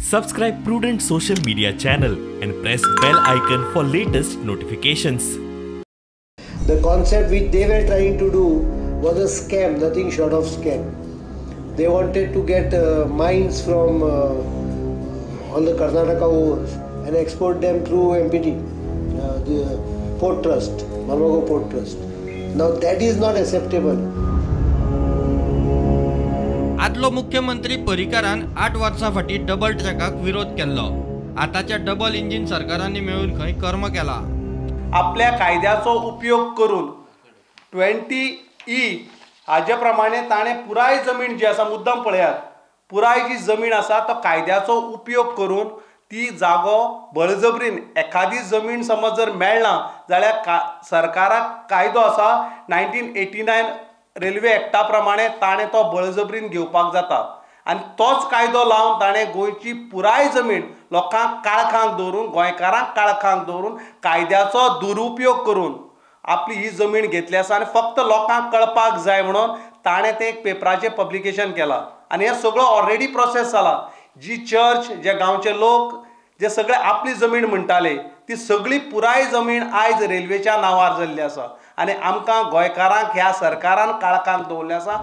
Subscribe Prudent Social Media channel and press bell icon for latest notifications. The concept which they were trying to do was a scam, nothing short of scam. They wanted to get mines from all the Karnataka ores and export them through MPT, the Port Trust, Marmagao Port Trust. Now that is not acceptable. आदलो मुख्यमंत्री पर्रीकारान 8 वर्सां फाटीं double ट्रॅकाक विरोध केल्लो. आतांच्या double engine सरकारांनी मेळून खंय कर्म केला. आपल्या कायद्याचो उपयोग करून 20E हाजे प्रमाणे ताणें पुराय जमीन जी आसा, मुद्दम पळयात, पुराय जी जमीन आसा तो कायद्याचो उपयोग करून ती जागो बळजबरीन, एखादी जमीन समज जर मेळना जाल्यार सरकाराक कायदो आसा 1989 रेल्वे एक्टा प्रमाणे ताणें तो बळजबरीन घेवपाक जाता आनी तोच कायदो लावन ताणें गोंयची पुराय जमीन लोकांक काळखांक दवरून, गोंयकारांक काळखांक दवरून कायद्याचो दुरुपयोग करून आपली ही जमीन घेतली आसा आनी फक्त लोकांक कळपाक जाय म्हणून ताणें तें एक पेपराचें पब्लिकेशन केलां आनी हें सगळो ऑलरेडी प्रोसेस जाला. जी चर्च, जे गांवचे लोक जे सगळे आपली जमीन म्हणटाले ती सगळी पुराय जमीन आयज रेल्वेच्या नांवार जाल्ली आसा आनी आमकां गोंयकारांक ह्या सरकारान काळखांक दवरलें आसा.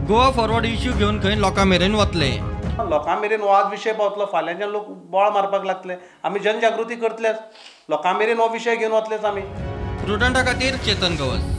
गोवा फॉरवर्ड इश्यू घेवन खंय लोकां मेरेन वतले? लोकां मेरेन हो आज विशय पावतलो. फाल्यांच्यान लोक बोळ मारपाक लागतले. आमी जनजागृती करतलेच, लोकां मेरेन हो विशय घेवन वतलेच आमी. प्रुडंटा खातीर चेतन गवस.